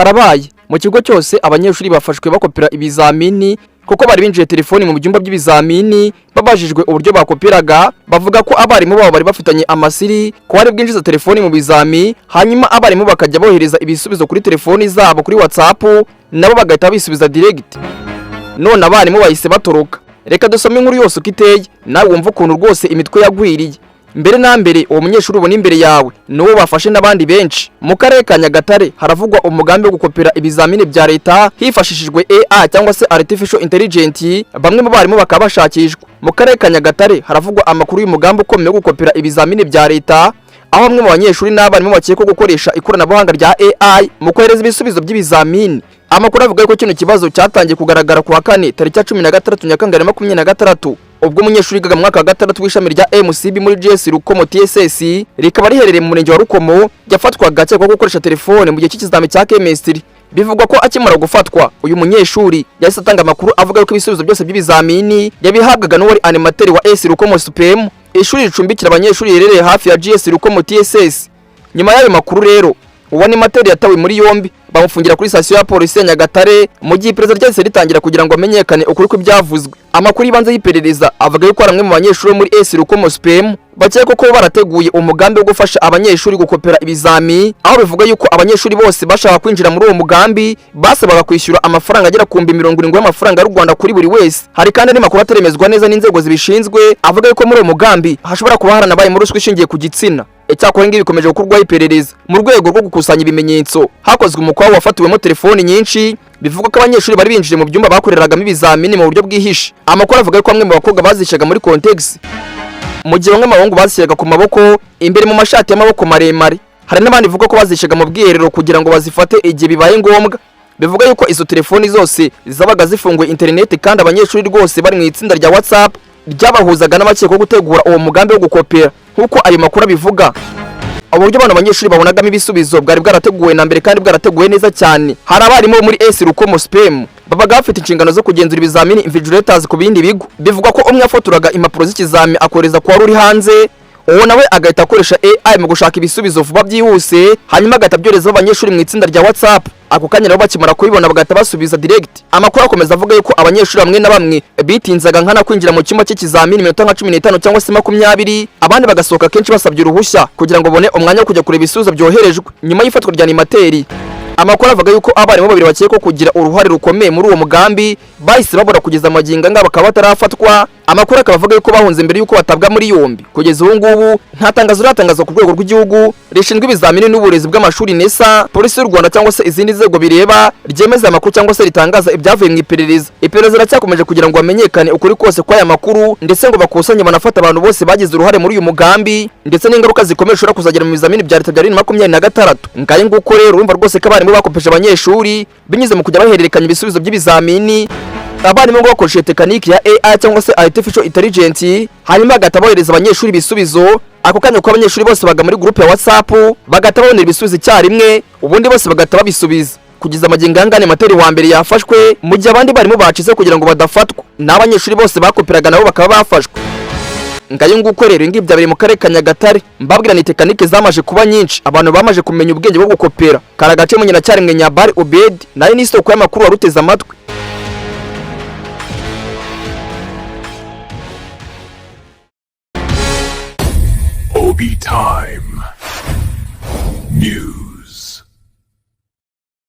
Karabaye! Mu kigo cyose abanyeshuri bafashwe bakopera ibizamini kuko bari binjiye telefoni mu byumba by'ibizamini. Babajijwe uburyo bakoperaga, bavuga ko abarimu babo bari bafitanye amasiri ko bari bwinjiza telefoni mu bizami, hanyuma abarimu bakajya bohereza ibisubizo kuri telefoni zabo kuri WhatsApp, nabo bagahita bisubiza direct. None abarimu bahise batoroka. Reka dusome inkuru yose uko iteye, nawe wumva ukuntu rwose imitwe yagwiriye. Mbere na mbere, uwo munyeshuri ubona imbere yawe ni uwo bafashe n'abandi benshi. Mu karere ka Nyagatare haravugwa umugambi wo gukopera ibizamini bya leta hifashishijwe AI cyangwa se Artificial Intelligence, bamwe mu barimu bakaba bashakishwa. Mu karere ka Nyagatare haravugwa amakuru y'umugambi ukomeye wo gukopera ibizamini bya leta, aho bamwe mu banyeshuri n'abarimu bakekwa gukoresha ikoranabuhanga rya AI mu kohereza ibisubizo by'ibizamini. Amakuru avuga ko kino kibazo cyatangiye kugaragara ku wa kane, tariki ya 16 Nyakanga 2026, ubwo umunyeshuri wigaga mu mwaka wa gatandatu w'ishami rya MCB muri GS Rukomo TSS, rikaba riherereye mu murenge wa Rukomo, yafatwaga akekwaho gukoresha telefone mu gihe cy'ikizami cya chemistry. Bivugwa ko akimara gufatwa, uyu munyeshuri yahise atanga amakuru avuga ko ibisubizo byose by'ibizamini yabihabwaga n'uwari animateur wa S Rukomo SUPEM, ishuri ricumbikira abanyeshuri riherereye hafi ya GS Rukomo TSS. Nyuma y'ayo makuru rero, uwo animateur yatawe muri yombi, bamufungira kuri sitasiyo ya polisi ya Nyagatare mu gihe iperereza ryahise ritangira kugira ngo amenyekane ukuri kw'ibyavuzwe. Amakuru y'ibanze y'iperereza avuga yuko hari bamwe mu banyeshuri bo muri S Rukomo SUPEM bakekwa ko barateguye umugambi wo gufasha abanyeshuri gukopera ibizami, aho bivuga yuko abanyeshuri bose bashaka kwinjira muri uwo mugambi basabaga kwishyura amafaranga agera ku 70,000 y'amafaranga y'u Rwanda kuri buri wese. Hari kandi andi makuru ataremezwa neza n'inzego zibishinzwe avuga yuko muri uwo mugambi hashobora kuba haranabayemo ruswa ishingiye ku gitsina. Icyakora ngibi bikomeje gukorwaho iperereza. Mu rwego rwo gukusanya ibimenyetso, hakozwe umukwabu wafatiwemo telefoni nyinshi. Bivugwa ko abanyeshuri bari binjiye mu byumba bakoreragamo ibizamini mu buryo bwihishe. Amakuru avuga ko bamwe mu bakobwa bazishaga muri contex, mu gihe bamwe mu bahungu bazishyiraga ku maboko imbere mu mashati y'amaboko maremare. Hari n'abandi bavuga ko bazishaga mu bwiherero kugira ngo bazifate igihe bibaye ngombwa. Bivuga yuko izo telefoni zose zabaga zifunguye interineti, kandi abanyeshuri rwose bari mu itsinda rya WhatsApp ryabahuzaga n'abakekwaho gutegura uwo mugambi wo gukopera, nk'uko ayo makuru abivuga. Uburyo bano banyeshuri babonagamo ibisubizo bwari bwarateguwe na mbere kandi bwarateguwe neza cyane. Hari abarimu bo muri S Rukomo SUPEM babaga bafite inshingano zo kugenzura ibizamini, invigilators, ku bindi bigo. Bivugwa ko umwe yafotoraga impapuro z'ikizami akohereza ku wari uri hanze, uwo nawe agahita akoresha AI mu gushaka ibisubizo vuba byihuse, hanyuma agahita abyoherezaho abanyeshuri mu itsinda rya WhatsApp. Ako kanya nabo bakimara kubibona bagahita basubiza direct. Amakuru akomeza avuga yuko abanyeshuri bamwe na bamwe bitinzaga nkana kwinjira mu cyumba cy'ikizamini iminota nka 15 cyangwa se 20, abandi bagasohoka kenshi basabye uruhushya kugira ngo babone umwanya wo kujya kureba ibisubizo byoherejwe. Nyuma y'ifatwa rya animateur, amakuru avuga yuko abarimu babiri bakekwa kugira uruhare rukomeye muri uwo mugambi bahise babura, kugeza amagingo anga bakaba batarafatwa. Amakuru akaba avuga yuko bahunze mbere yuko batabwa muri yombi. Kugeza ubu ngubu nta tangazo riratangazwa ku rwego rw'igihugu rishinzwe ibizamini n'uburezi bw'amashuri NESA, polisi y'u Rwanda cyangwa se izindi nzego bireba ryemeza amakuru cyangwa se ritangaza ibyavuye mu iperereza. Iperereza riracyakomeje kugira ngo hamenyekane ukuri kose kw'aya makuru, ndetse ngo bakusanye banafate abantu bose bagize uruhare muri uyu mugambi, ndetse n'ingaruka zikomeye ushobora kuzagera mu bizamini bya leta bya 2026. Ngaye nguko rero, urumva rwose ko abarimu bakopesha abanyeshuri binyuze mu kujya bahererekanya ibisubizo by'ibizamini. Abarimu ngo bakoresheje tekiniki ya AI cyangwa se Artificial Intelligence, hanyuma bagahita bohereza abanyeshuri ibisubizo ako kanya, kuko abanyeshuri bose baga muri groupe ya WhatsApp, bagahita babonera ibisubizo icyarimwe, ubundi bose bagahita babisubiza. Kugeza amagingo aya ngaya, animateur wa mbere yafashwe, mu gihe abandi barimu bacitse kugira ngo badafatwa, n'abanyeshuri bose bakoperaga nabo bakaba bafashwe. Ngayo nguko rero, ngibi byabereye mu karere ka Nyagatare. Mbabwira ni tekanike zamaje kuba nyinshi, abantu bamaje kumenya ubwenge bwo gukopera. Kari agace mu nyina Nyabari Obed, nayo ni isoko y'amakuru wari uteze amatwi. Obi Time News.